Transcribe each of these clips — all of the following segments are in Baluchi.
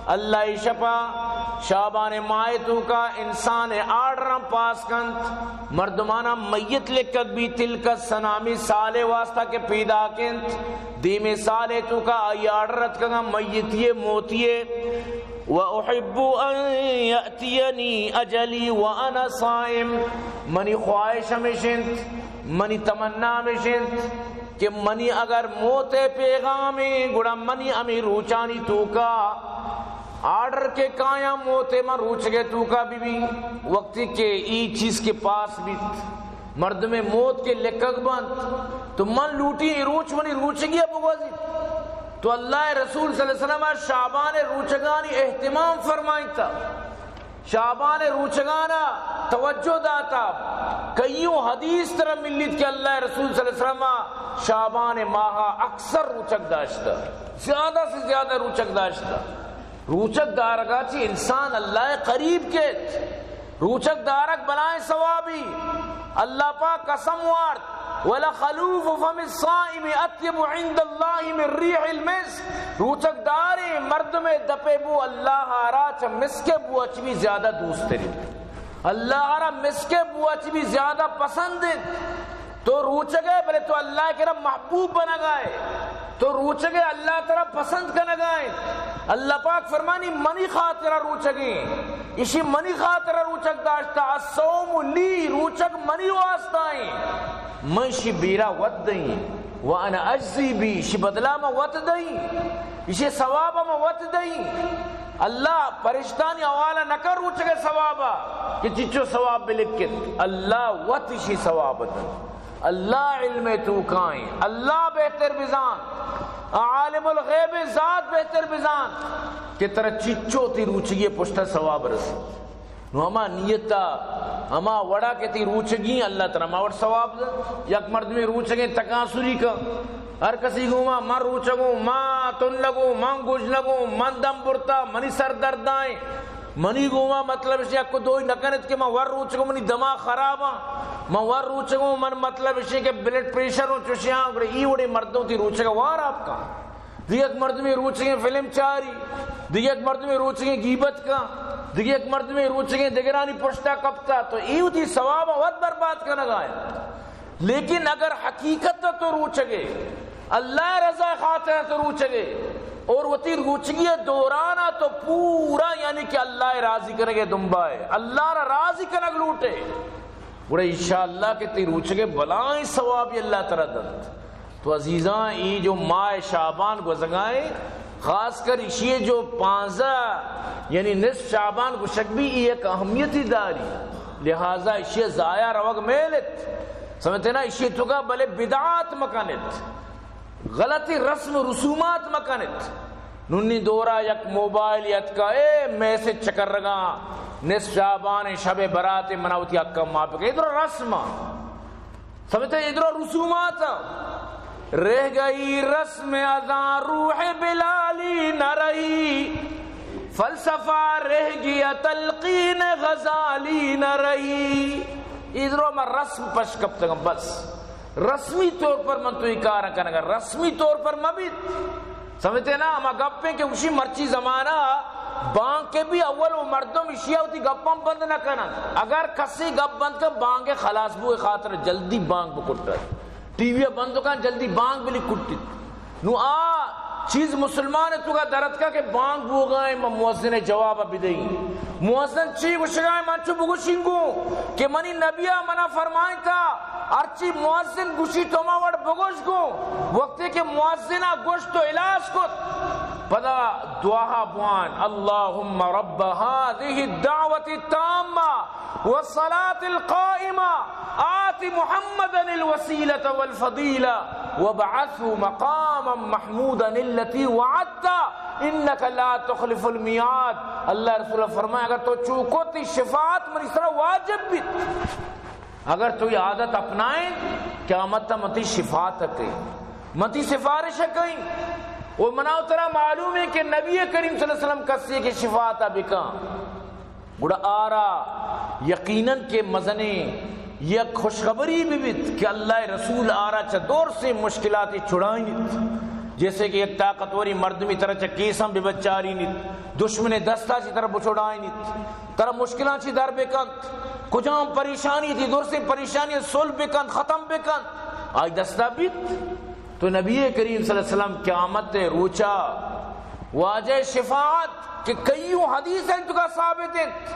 اللہ ءِ شپا شعبان ماہ توکا انسان آرڈراں پاس کنت، مردمانا میت لکھگ بی، تلک السنامی سالے واسطہ کہ پیداک انت، دیمی سالے توکا آئی آرڈر اتکگا میتی موتی، و احب ان یأتینی اجلی وانا صائم، منی خواہش ہمیش انت، منی تمنا ہمیش انت کہ منی اگر موت ءِ پیغامے، گڑا منی ہمے روچانی توکا آرڈر کہ کایاں موت ءِ، من روچگ ءِ توکا بہ بی۔ وقتی کہ ای چیز کہ پاس بیت، مردم ءِ موت کہ لکھگ بنت، تو من لوٹی اے روچ منی روچگی ءَ بگوزیت۔ تو اللہ ءِ رسول صلی اللہ علیہ وسلم شعبان ءِ روچگانی اہتمام فرمائینتا۔ شعبان ءِ روچگانا توجہ داتا۔ کئیوں حدیث ترا ملیت کہ اللہ ءِ رسول صلی اللہ علیہ وسلم شعبان ماہا اکثر روچگ داشتا، زیادہ سے زیادہ روچگ داشتا۔ روچگ دارگا چی انسان اللہ ءِ قریب کیت۔ روچگ دارگ بلائیں ثوابی۔ اللہ پاک قسم وارت، ولخلوف فم الصائم اطیب عند اللہ من ریح المسک۔ روچگ داریں مردم ءِ دپ ءِ بو اللہ ءَ را چہ مسک ءِ بو ءَ چہ بھی زیادہ دوست ترین۔ اللہ ءَ را مسک ءِ بو ءَ چہ بھی زیادہ پسند انت۔ تو روچگ ئے، بلے تو اللہ ءِ کرا محبوب بنگا ئے۔ تو روچگ ئے، اللہ ترا پسند کنگا انت۔ اللہ پاک فرمانی، منی خاطرا روچگیں، اشی منی خاطرا روچگ داشتا۔ الصوم لی، روچگ منی واسطہ ایں، من اشی بیرا وت دئیں۔ وانا اجزی بی، اشی بدلا من وت دئیں، اشی ثوابا من وت دئیں۔ اللہ پرشتانی حوالہ نہ کن روچگ ءِ ثوابا کہ چچو ثواب بلکت، اللہ وت اشی ثواب دنت۔ اللہ علم ءِ توکائیں، اللہ بہتر بزانت، عالم الغیب ذات بہتر بزانت کہ ترا چچو تئی روچگی ءِ پشتا ثواب رسیت۔ نو ہما نیتا، ہما وڑا کہ تئی روچگی، اللہ ترا ہما وڑ ثواب دنت۔ یک مردمے روچگیں تکانسری کن، ہر کسی گوما من روچگوں، من تنگوں، من گژنگوں، من دم برتا، منی سر دردائیں، منی گوما مطلب اشی یک دوئی نہ کنت کہ من ور روچگوں، منی دماغ خراباں، من ور روچگوں، من مطلب اشی کہ بلڈ پریشر ہوں چشیاں، گڑا ای وڑیں مردم تئی روچگا وار آپ کن۔ دگہ یک مردمے روچگیں فلم چاری، دگہ یک مردمے روچگیں گیبت کن، دگہ یک مردمے روچگیں دگرانی پشتا کپتا، تو ای وتی ثوابا وت برباد کنگا انت۔ لیکن اگر حقیقت تو روچگے، اللہ رضا خاطر تو روچگے، اور وتی روچگی دورانا تو پورا یعنی کہ اللہ راضی کنگے دنبائے، اللہ را راضی کنگ لوٹے، گڑا انشاءاللہ کہ تئی روچگے بلائیں ثوابی اللہ ترا دنت۔ تو عزیزاں، ای جو ماہ شعبان گوزگائیں، خاص کر اشی جو پانزدہ، یعنی نصف شعبان گوشگ بی، ای یک اہمیتی داری، لہذا اشی ضائع روگ میلت۔ سمجھتے نا؟ اشی توکا بلے بدعات مکنت، غلطی رسم و رسومات مکنت۔ نونی دورا یک موبائل یتکا، اے میسج چکرگا، نصف شعبان، شب برات، منا وتی حقا معاف بکن۔ ادرا رسم، سمجھتے، ادرا رسومات۔ رہ گئی رسم ازاں روح بلالی نہ رہی، فلسفہ رہ گیا تلقین غزالی نہ رہی۔ ادرا ما رسم پش کپتگم، بس رسمی طور پر من تو ای کار کنگا، رسمی طور پر مبیت۔ سمجھتے نا؟ ہما گپیں کہ گوشی مرچی زمانہ بانک کے بھی اول و مردم اشیا وتی گپاں بند نہ کنن۔ اگر کسی گپ بند کن، بانگ خلاص بو خاطر جلدی بانگ بکٹت۔ ٹی وی بند کن، جلدی بانگ بلی کٹت۔ نو آ چیز مسلمان توکا درتکا کہ بانگ بوگا ایں، من مؤذن جواب بدئی۔ مؤذن چی گوشگا ایں؟ من چو بگوشیں گوں کہ منی نبیا منا فرمائتا، ہرچی مؤذن گوشی تو ما وڑ بگوش گوں۔ وقتی کہ مؤذنا گوشت و الاس کت، پدا دعا بوان، اللهم رب هذه الدعوة التامة والصلاة القائمة آت محمدا الوسيلة والفضيلة وابعثه مقاما محمودا التي وعدته إنك لا تخلف الميعاد۔ اللہ رسول فرمائے، اگر تو چوکو، تئی شفاعت منی سرا واجب بیت۔ اگر تو یہ عادت اپنائیں، قیامت تا من تئی شفاعت کئی، من تئی سفارش کئی۔ و منا و ترا معلوم ہے کہ نبی کریم صلی اللہ علیہ وسلم کسی کہ شفاعت بکن، گڑا آرا یقیناً کہ مزنیں یک خوشخبری ببیت کہ اللہ رسول آرا چہ دور سے مشکلات چھڑائیت۔ جیسے کہ یک طاقتوری مردمی ترا چہ کیساں بہ بچارینیت، دشمن دستا چی ترا بچڑائینیت، ترا مشکلاں چی در بکنت، کجام پریشانی تی درسیں پریشانی صلح بکنت، ختم بکنت، آئی دستا بیت۔ تو نبی کریم صلی اللہ علیہ وسلم قیامت روچا واجہ شفاعت کہ کئیوں حدیث انت کا ثابت انت،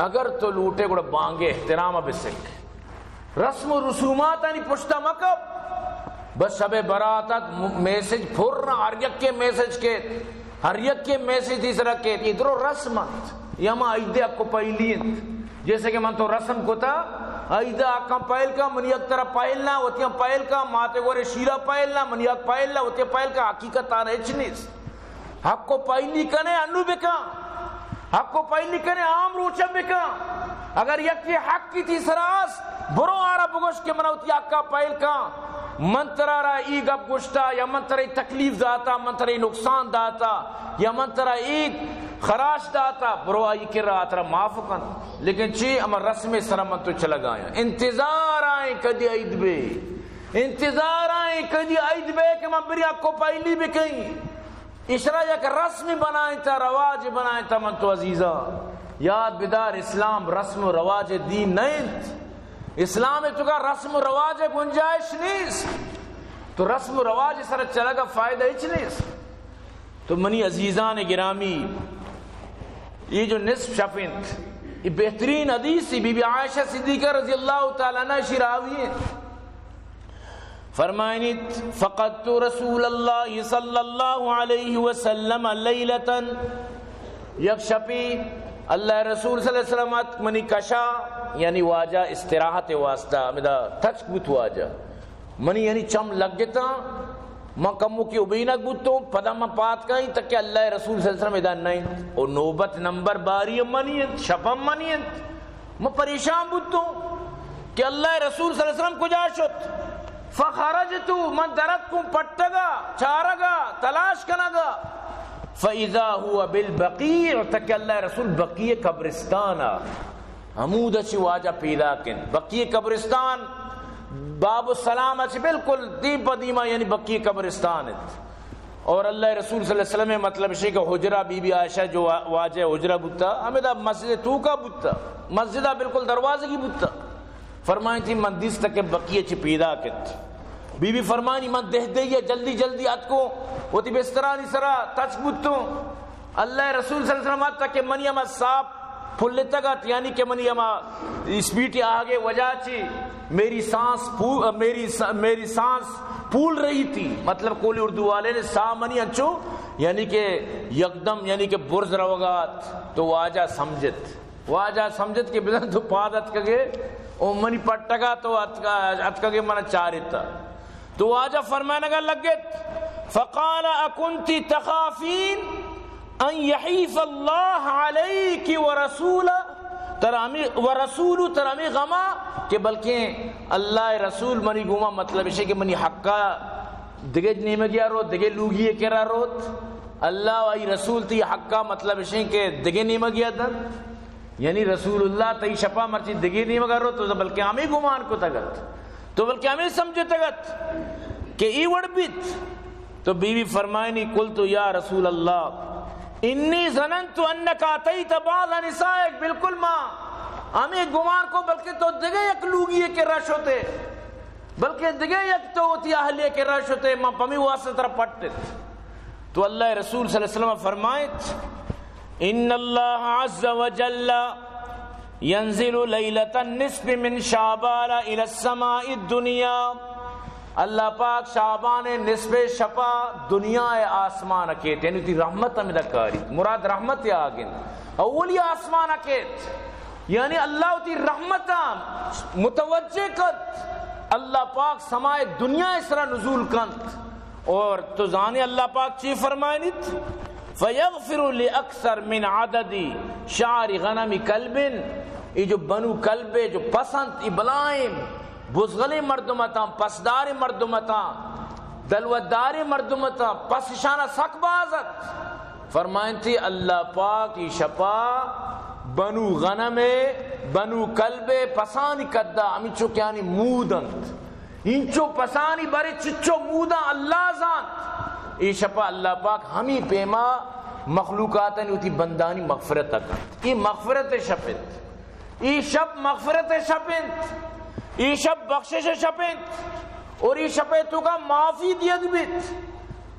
اگر تو لوٹے گڑا بانگ احترام بسک، رسم و رسوماتانی پشتا مکپ۔ بس شب برات ات، م-، میسج پر نہ، ہر یکے میسج کیت، ہر یکے میسج تی سرا کیت۔ اے درو رسم انت، یا ما عید حق و پہلی انت۔ جیسے کہ من تو رسم کتا، عید حقاں پہل کا، منی حق ترا پہل نہ، وتیاں پہل کا، ماتے گورے شیرا پہل نہ، منی حق پہل نہ، وتیاں پہل کا، حقیقت آنا ہچ نیست۔ حق و پہلی کنے انو بکن، حق و پہلی کنے عام روچا بکن۔ اگر یکے حق کی تی سراس، برو آرا بگوش کہ منا وتی حقا پہل کن، من ترا را ای گپ گوشتا یا من ترا ای تکلیف داتا، من ترا ای نقصان داتا یا من ترا ای خراش داتا، برو آئی کرا ترا معاف کن۔ لیکن چی، اما رسم سرا من تو چلگایا، انتظار آئیں کدی عید بے، انتظار آئیں کدی عید بے کہ من بری حق و پہلی بکیں۔ اشرا یک رسم بنائینتا، رواج بنائینتا۔ من تو عزیزاں یاد بدار، اسلام رسم و رواج دین نہ انت۔ اسلام توکا رسم و رواج گنجائش نیست۔ تو رسم و رواج سر چلگا فائدہ ہچ نیست۔ تو منی عزیزان گرامی، یہ جو نصف شف انت، یہ بہترین حدیث بی بی عائشہ صدیقہ رضی اللہ تعالی عنہ شی راوی انت۔ فرمائنیت، فقدت رسول اللہ صلی اللہ علیہ وسلم لیلة، یک شپی اللہ رسول صلی اللہ علیہ وسلم ات منی کشا، یعنی واجہ استراحت واسطہ، ہمدا تچک بوت واجہ۔ منی یعنی چم لگتا، من کمو کی ابینک بوتوں، پدا من پات کائیں تک کہ اللہ رسول صلی اللہ علیہ وسلم ادا نہیں۔ او نوبت نمبر باری منی انت، شپم منی انت۔ من پریشان بوتوں کہ اللہ رسول صلی اللہ علیہ وسلم کجا شت۔ فخرجت، من درت کوں پٹگا، چارگا، تلاش کنگا۔ فاذا هو بالبقیع، تک اللہ رسول بقیع قبرستان ء، ہمود چی واجہ پیدا کن۔ بقیع قبرستان باب السلام چی بالکل دیم پہ دیما، یعنی بقیع قبرستان انت۔ اور اللہ رسول صلی اللہ علیہ وسلم، مطلب شے کہ حجرہ بی بی عائشہ جو وا-، واجہ حجرہ بوتا، ہمیں دا مسجد توکا بوتا، مسجد بالکل دروازے کی بوتا۔ فرمائیں تھی من دیست کہ بقیع چی پیدا کت۔ بی بی فرمانی من دہ دہ یا جلدی جلدی اتکوں، وتی بسترانی سرا تچک بوتوں۔ اللہ رسول صلی اللہ علیہ وسلم ات کہ منی ہما ساپ پھلتگ ات، یعنی کہ منی ہما اسپیٹی آگے وجہ چی میری سانس پھو-، میری س-، میری سانس پھول رہی تھی۔ مطلب کولی اردو والے نے سا منی انچو، یعنی کہ یکدم، یعنی کہ برز روگا ات۔ تو واجہ سمجھت، واجہ سمجھت کہ بزاں تو پاد اتکگے او منی پٹگا تو اتکا-، اتکگے من چارتا۔ تو واجہ فرمانگا لگت، فقال اکنت تخافین ان یحیف اللہ علیک ورسولہ، ترا ہمے ورسولہ، ترا ہمے غما کہ بلکیں اللہ رسول منی گوما، مطلب اشے کہ منی حقا دگہ نیمگیا روت، دگہ لوگی کرا روت، اللہ و آئی رسول تی حقا، مطلب اشے کہ دگہ نیمگیا دنت۔ یعنی رسول اللہ تئی شپا مرچی دگہ نیمگا روت، تو بلکہ ہمے گمان کتگ ات، تو بلکہ ہمے سمجھتگ ات کہ ای وڑ بیت۔ تو بی بی فرمائنی، قلت یا رسول اللہ انی ظننت انک اتیت بعض نسائک، بالکل ما ہمے گمان کو بلکہ تو دگہ یک لوگی کرا شتے، بلکہ دگہ یک تو وتی اہلے کرا شتے، ما پمی واسطہ ترا پٹت۔ تو اللہ رسول صلی اللہ علیہ وسلم فرمائت، ان اللہ عز وجل ینزل لیلۃ النصف من شعبان الی السماء الدنیا۔ اللہ پاک شعبان نصف شپا دنیا آسمان کیت، یعنی تی رحمت ہمیں دکاری، مراد رحمت آگن، اولی آسمان کیت۔ یعنی اللہ وتی رحمتاں متوجہ کنت، اللہ پاک سمائے دنیا اسرا نزول کنت۔ اور تو زانے اللہ پاک چی فرمائنیت؟ فیغفر لاکثر من عدد شعر غنم کلب۔ ای جو بنو کلبے جو پس انت، ای بلائیں بزغلیں مردم اتاں، پسداریں مردم اتاں، دلوتداریں مردم اتاں، پس اشانا سک باز ات۔ فرمائنتی اللہ پاک ای شپا بنو غنم، بنو کلب پسانی قدا ہمینچو کہ آنی مود انت۔ اینچو پسانی بارے چچو موداں اللہ زانت۔ اے شپا اللہ پاک ہمیں پیما مخلوقاتانی وتی بندانی مغفرت کنت۔ اے مغفرت شپ انت۔ اے شپ مغفرت شپ انت۔ اے شپ بخشش شپ انت۔ اور اے شپ توکا معافی دیگ بیت۔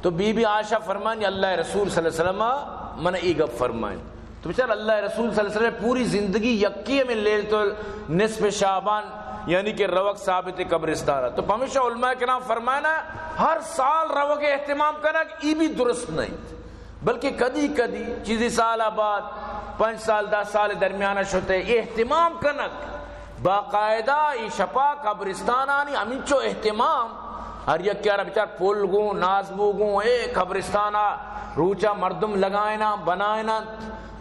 تو بی بی عائشہ فرمانی، اللہ رسول صلی اللہ علیہ وسلم من اے گپ فرمائیں۔ تو بچار، اللہ رسول صلی اللہ علیہ وسلم پوری زندگی یکی ہمیں لیلۃ النصف شعبان، یعنی کہ روگ ثابت قبرستان ہے۔ تو پمیشا علماء کرام فرمائنا، ہر سال روگ اہتمام کنگ، ای بھی درست نہیں، بلکہ کدی کدی چیزی سال بعد، پنچ سال، دہ سال درمیان شتے اہتمام کنگ، باقاعدہ ای شپا قبرستانانی ہمینچو اہتمام، ہر یکے آرا بچار پل گوں، نازبو گوں، اے قبرستانا روچا مردم لگائنا، بنائنا،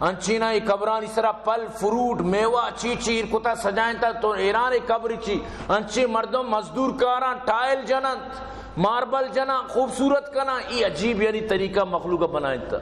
انچینا ای قبرانی سرا پل، فروٹ، میوہ، چی چی ایر کتا سجائنتا، تو ایران ای قبر چی، انچی مردم مزدور کاران، ٹائل جننت، ماربل جنان، خوبصورت کنان، ای عجیب یعنی طریقہ مخلوق بنائنتا۔